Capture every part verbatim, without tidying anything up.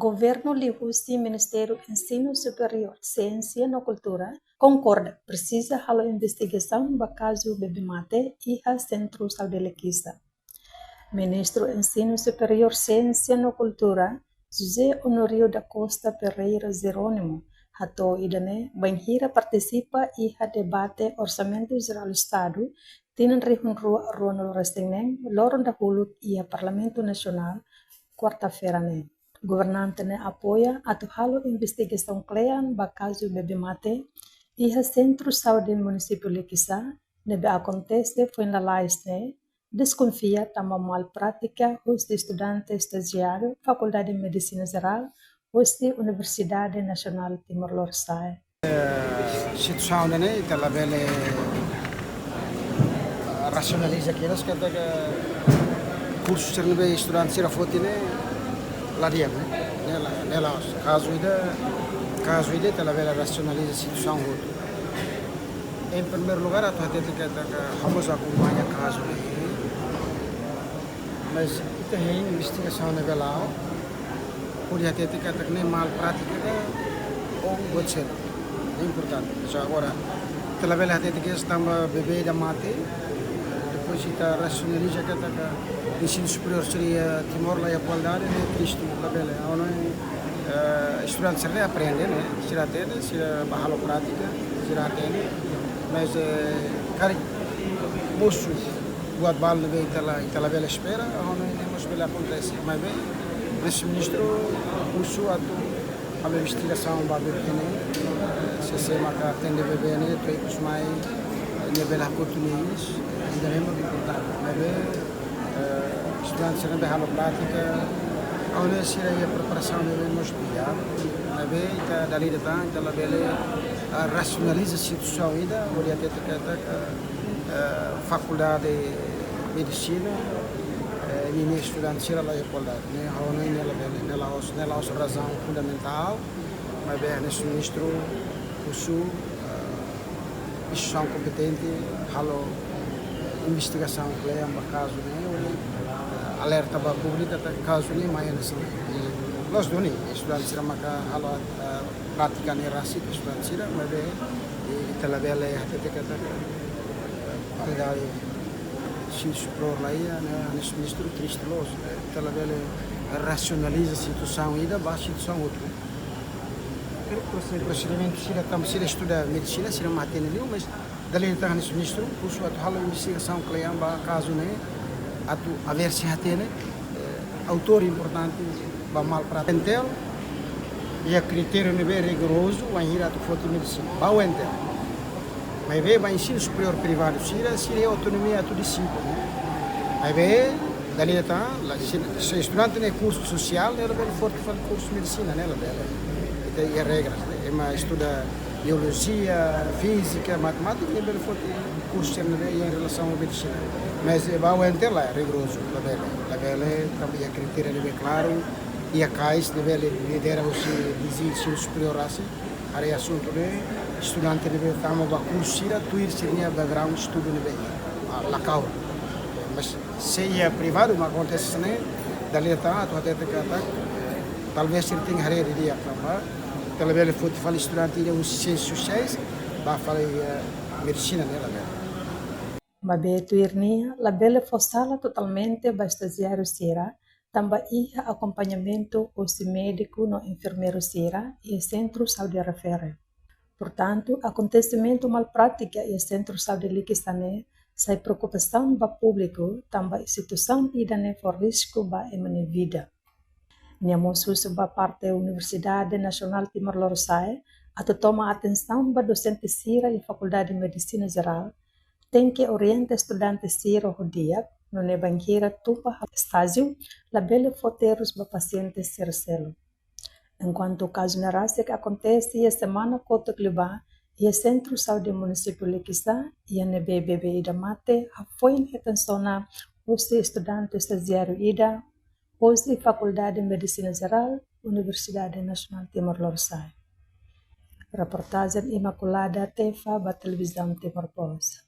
Governu liuhusi Ministériu Ensinu Superiór, Siénsia no Kultura konkorda presiza halo investigasaun ba kazu bebé mate iha Sentru Saúde Likisá. Ministru Ensinu Superiór, Siénsia no Kultura, José Honório da Costa Pereira Jerónimo, hato'o ida-ne'e bainhira partisipa iha debate Orsamentu Jerál Estadu tinan rihun rua ruanulu-resin-neen loron dahuluk iha Parlamentu Nasionál, kuarta-feira ne'e. Governante ne'e apoia atu halo investigasaun kle'an ba kazu bebé mate iha Sentru Saúde Munisípiu Likisá, ne'ebé akontese foin lalais ne'e, deskonfia tanba mal prátika husi estudante estajiáriu Fakuldade Medisina Jerál husi Universidade Nasionál Timor Lorosa'e. Situasaun ne'e ita labele, ah, rasionaliza kedas katak kursu sira ne'ebé estudante sira foti ne'e la di'ak, ne'e la, ne'e la'ós. Kazu ida, kazu ida ita labele rasionaliza situasaun hotu. Em primeiro lugar, atu hatete katak ha'u mós akompaña kazu ne'e. Mas ita hein investigasaun ne'ebé la'o, hodi hatete katak ne'e mal prátika ka ou buat seluk. Ne'e importante. So agora, ita labele hatete katak tanba bebé ida mate, depois ita rasionaliza katak ensinu superiór sira iha Timor la iha kualidade, ne'e triste, labele. Ha'u hanoin, eh, estudante sira aprende, ne'e, sira hatene, sira bá halo prátika, sira hatene. Mas, eh, karik mosu buat balu ne'ebé ita la, ita labele espera, ha'u hanoin ne'e mós bele akontese. Maibé, hanesan ministru husu atu halo investigasaun ba bebé ne'e, eh, sé-sé maka atende bebé ne'e, to'o ikus mai, eh, nia bele hakotu nia iis, ida-ne'e mak importante. Maibé, eh, estudante sira ne'ebé halo prátika, ha'u hanoin sira iha preparasaun ne'ebé mós di'ak. Maibé ita dala ida tan, ita labele, eh, rasionaliza situasaun ida, hodi hatete katak, eh, Fakuldade Medisina, eh, ninia estudante sira la iha kualidade. Ne'e ha'u hanoin ne'e labele, ne'e la'ós, ne'e la'ós razaun fundamentál. Maibé hanesan ministru husu, eh, instituisaun kompetente halo investigasaun kle'an ba kazu ne'e, hodi, eh, alerta ba públiku katak kazu ne'e mai hanesan ne'e. Loos duni, estudante sira maka halo, eh, prátika ne'e rasik, estudante sira, maibé, eh, ita labele hatete katak, eh, kualidade ensinu superiór la iha, ne'e, hanesan ministru triste loos, eh, ita labele rasionaliza situasaun ida ba situasaun hotu. Prosedimentu sira tanba sira estuda medisina, sira mak hatene liu, mas dala ida tan hanesan ministru husu atu halo investigasaun kle'an ba kazu ne'e, atu averse hatene, eh, autór importante ba mal prátika. UNTL iha kritériu ne'ebé rigorozu, bainhira atu foti medisina. Ba UNTL. Maibé ba ensinu superiór privadu sira, sira iha autonomia atu deside, ne'e. Maibé, dala ida tan, la, se, se estudante ne'e kursu sosiál, ne'e labele foti fali kursu medisina, ne'e labele. Ita iha regras, ne'e. Ema estuda biolojia, fízika, matemátika, ne'e bele foti kursu sira ne'ebé iha relasaun ho medisina. Mas, eh, ba UNTL la, rigorozu, labele. Labele, tanba iha kritériu ne'ebé klaru, iha kais ne'ebé lidera husi DG Ensinu Superiór rasik, haree asuntu ne'e, estudante ne'ebé tama ba kursu sira, tuir sira-nia background estudu ne'ebé iha. Ah, la kaur. Mas se iha privadu mak akontese ne'e, dala ida tan atu hatete katak, talvés sira tenke haree didi'ak tanba, ita labele foti fali estudante ida husi siénsias sosiais, bá fali, eh, medisina ne'e labele. Maibé tuir nia, labele fó sala totalmente ba estajiáriu sira, tanba iha akompañamentu husi médiku no enfermeiru sira iha sentru saúde refere. Portantu, akontesimentu mal prátika iha Sentru Saúde Likisá ne'e sai preokupasaun ba públiku, tanba situasaun ida-ne'e fó risku ba ema nia vida. Nia mós husu ba parte Universidade Nasionál Timor Lorosa'e atu toma atensaun ba dosente sira iha Fakuldade Medisina Jerál, tenke orienta estudante sira ho di'ak, nune'e bainhira tun ba estájiu, labele fó terus ba pasiente sira seluk. Enkuantu kazu ne'e rasik akontese iha semana kotuk liubá, iha Sentru Saúde Munisípiu Likisá, iha ne'ebé bebé ida mate hafoin hetan sona husi estudante estajiáriu ida, husi Fakuldade Medisina Jerál, Universidade Nasionál Timor Lorosa'e. Reportajen Imaculada Tefa ba Televizaun Timor Post.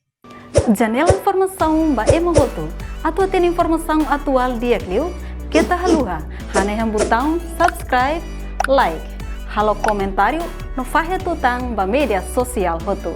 Janela informasaun ba ema hotu. Atu hatene informasaun atuál di'ak liu, keta haluha Hanehan butaun subscribe, like, halo komentáriu no fahe tutan ba média sosiál hotu.